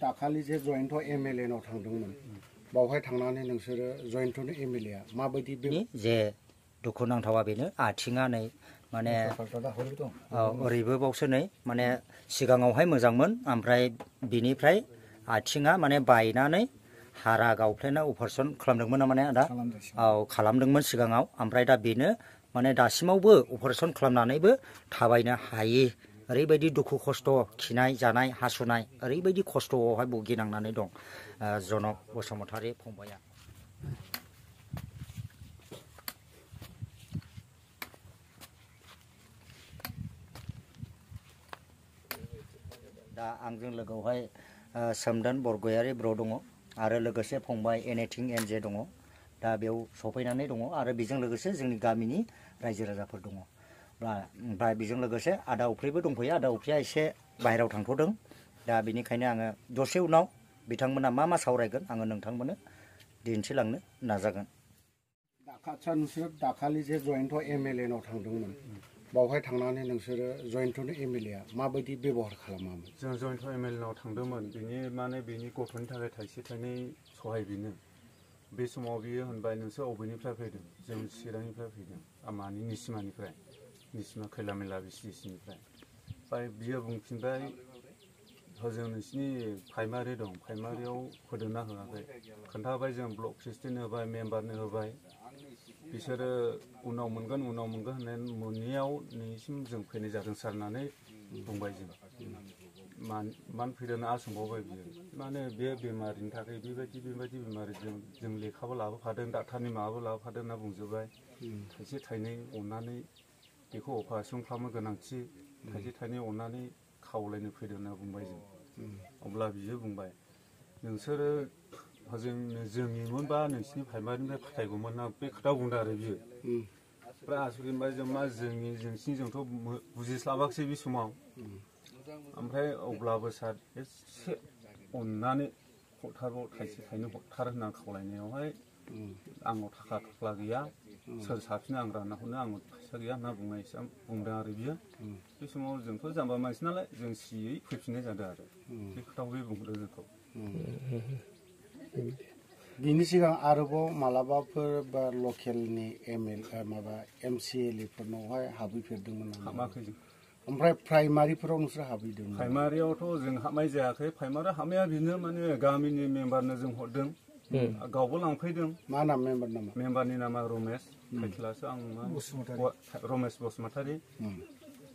दाखालि जे जयन्त एमएलए नाव थांदोंमोन बावहाय थांनानै नोंसोरो जयन्तनि एमएलए माबायदि जे दुखुनांथावा बेनो आथिङा नै माने ओरैबो बावसो नै माने सिगाङावहाय मोजांमोन ओमफ्राय बिनिफ्राय आथिङा माने बायनानै हारा गावफ्लेना अपारेसन खालामदोंमोन माने आदा खालामदोंमोन सिगाङाव ओमफ्राय दा बेनो माने दासिमावबो अपारेसन खालामनानैबो थाबायनो हायि ओरैबायदि दुखु खस्थ' खिनाय जानाय हासुनाय ओरैबायदि खस्थ'आवहाय भुगिनांनानै दं जनक बसुमतारी फंबाया। दा आंजों लोगोआवहाय सोमदोन बरगयारी ब्र दङ आरो लोगोसे फंबाय एनेथिं एनजे दङ दा बेयाव सफैनानै दङ आरो बेजों लोगोसे जोंनि गामिनि रायजो राजाफोर दङ ओमफ्राय बेजों लोगोसे आदा उफ्रिबो दंफैयो आदा उफ्रिया एसे बाहेरायाव थांथ'दों दा बेनिखायनो आङो दसे उनाव बिथांमोना मा सावरायगोन आङो नोंथांमोननो दिन्थिलांनो नाजागोन। नोंसोर दाखालि जे जयन्त एमएलए नाव थांदोंमोन बावहाय थांनानै नोंसोरो जयन्तनि एमएलए माबायदि बेबहार खालामामोन? जों जयन्त एमएलए नाव थांदोंमोन बेनि गथ'नि थाखाय थाइसे थाइनै सहाय बिनो बे समाव बियो होनबाय नोंसोर अबेनिफ्राय फैदों जों चिरांनिफ्राय फैदों आमानि निसिमानिफ्राय निसिमा खैला मेला बिसिनिफ्राय ओमफ्राय बियो बुंफिनबाय हजों नोंसिनि प्राइमारि दं प्राइमारियाव होदोंना होआखै खोन्थाबाय जों ब्लक प्रेसिडेन्ट होबाय मेम्बारनो होबाय बिसोरो उनाव मोनगोन होननानै मोनैयाव नोंसिम जों फैनाय जादों सार होननानै बुंबाय जों मानो फैदोंना सोंबावबाय बियो माने बे बेमारिनि थाखाय बेबायदि बेमारिजों जों लेखाबो लाबोफादों डाक्टारनि माबाबो लाबोफादों होनना बुंजोबबाय थाइसे थाइनै अननानै बेखौ अपारेसन खालामनो गोनांथि थाइसे थाइनै अननानै खावलायनो फैदों होनना बुंबाय जों अब्ला बियो बुंबाय नोंसोरो जोंनिमोनबा नोंसिनि प्राइमारिनिफ्राय फाथायगौमोन ना बे खोथा बुंदों आरो बियो ओमफ्राय आसुरि होनबाय जों मा नोंसिनिजोंथ' बुजिस्लाबाखिसै बे समाव ओमफ्राय अब्लाबो सार एसे अननानै हरथारबाव थाइसे थाइनै हरथार होनना खावलायनायावहाय आंनाव थाखा थफ्ला गैया सोर साफिनो आं रानना हरनो आंनाव फैसा गैया होनना बुंदों आरो बियो बे समाव जोंथ' जाम्बा मानसि नालाय जों सियै फैफिननाय जादों आरो बे खोथाखौ बे बुंदों जोंखौ। बिनि सिगां आरोबाव मालाबाफोर बा लकेलनि एमसिएलएफोरनावहाय हाबहैफेरदोंमोन नामा? हाबाखै जों। ओमफ्राय प्राइमारिफोराव नोंसोर हाबहैदों? प्राइमारियावथ' जों हाबनाय जायाखै प्राइमारियाव हाबनाया बेनो माने गामिनि मेम्बारनो जों हरदों गावबो लांफैदों। मा नाम मेम्बारनि नामा रमेश टाइटेलासो आं रमेश बसुमतारी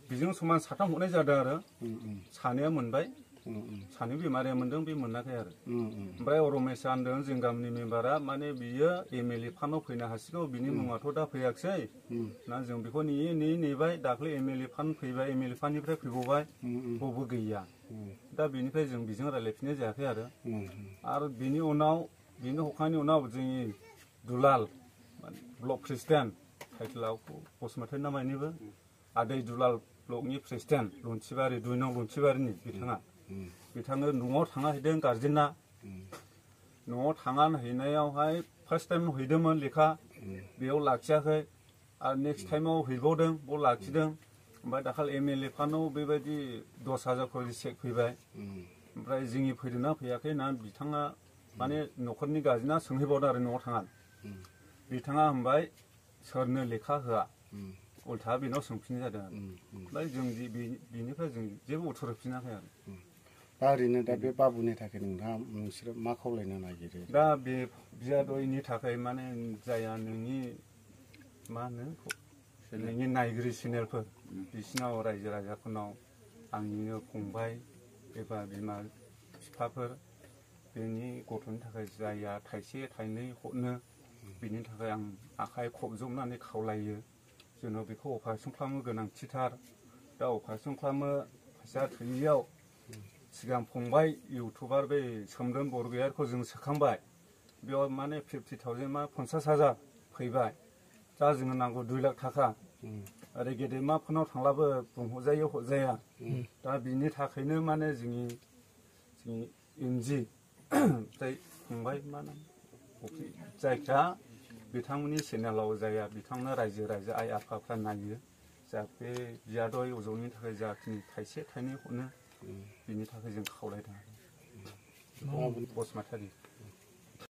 बेजों समान साथाम हरनाय जादों आरो सानैया मोनबाय सानै बेमारिया मोनदों बे मोनाखै आरो ओमफ्राय रमेशआ होनदों जों गामिनि मेम्बारा माने बियो एमएलए फान्डआव फैनो हासिगौ बिनि मुङाथ' दा फैयाखिसै ना जों बेखौ नेबाय दाख्लै एमएलए फान्ड फैबाय एमएलए फान्डनिफ्राय फैबावबाय बबो गैया दा बेनिफ्राय जों बेजों रायज्लायफिननाय जायाखै आरो बिनि हखांनायनि उनाव जोंनि दुलाल ब्लक प्रेसिडेन्ट टाइटेलाव बसुमतारी नामायनिबो आदै दुलाल ब्लकनि प्रेसिडेन्ट लन्थिबारि 2 नं लन्थिबारिनि बिथाङा न'आव थांना हैदों गार्जेना न'आव थांना हैनायावहाय फार्स्ट टाइम हैदोंमोन लेखा बेयाव लाखियाखै आरो नेक्स्ट टाइमाव हैबावदों बेयाव लाखिदों ओमफ्राय दाखालि एमएलए फान्डआव बेबायदि 10,000 खरि चेक फैबाय ओमफ्राय जोंनि फैदोंना फैयाखै होनना बिथाङा माने न'खरनि गार्जेना सोंहैबावदों आरो न'आव थांना बिथाङा होनबाय सोरनो लेखा होआ उल्था बेनाव सोंफिननाय जादों आरो ओमफ्राय जों बेनिफ्राय जों जेबो उत्तर होफिनाखै आरो दा ओरैनो दा बे बाबुनि थाखाय नोंसोरो मा खावलायनो नागिरो? दा बे बियादैनि थाखाय माने जाया नोंनि मा होनो नोंनि नायगिरि चेनेलफोर बिसिनाव रायजो राजाफोरनाव आंनिनो फंबाय एबा बिमा बिफाफोर बेनि गथ'नि थाखाय जाया थाइसे थाइनै हरनो बिनि थाखाय आं आखाइ खबजबनानै खावलायो जोंनो बेखौ अपारेसन खालामनो गोनांथिथार दा अपारेसन खालामनो फैसा थोयियाव सिगां फंबाय इउटुबार बे सोमदोन बरगयारिखौ जों सोखांबाय बेयाव माने 50,000 मा 50,000 फैबाय दा जोंनो नांगौ 2 लाख थाखा आरो गेदेमाफोरनाव थांब्लाबो बुंहरजायो हरजाया दा बिनि थाखायनो माने जोंनि एनजि फंबाय मा नाम जायखिया बिथांमोननि चेनेलाव जाया बिथांनो रायजो राजा आइ आफाफ्रा नायो जा बे बियादै अजयनि थाखाय जाखिनि थाइसे थाइनै हरनो बिनि थाखाय जों खावलायदों आरो बसुमतारी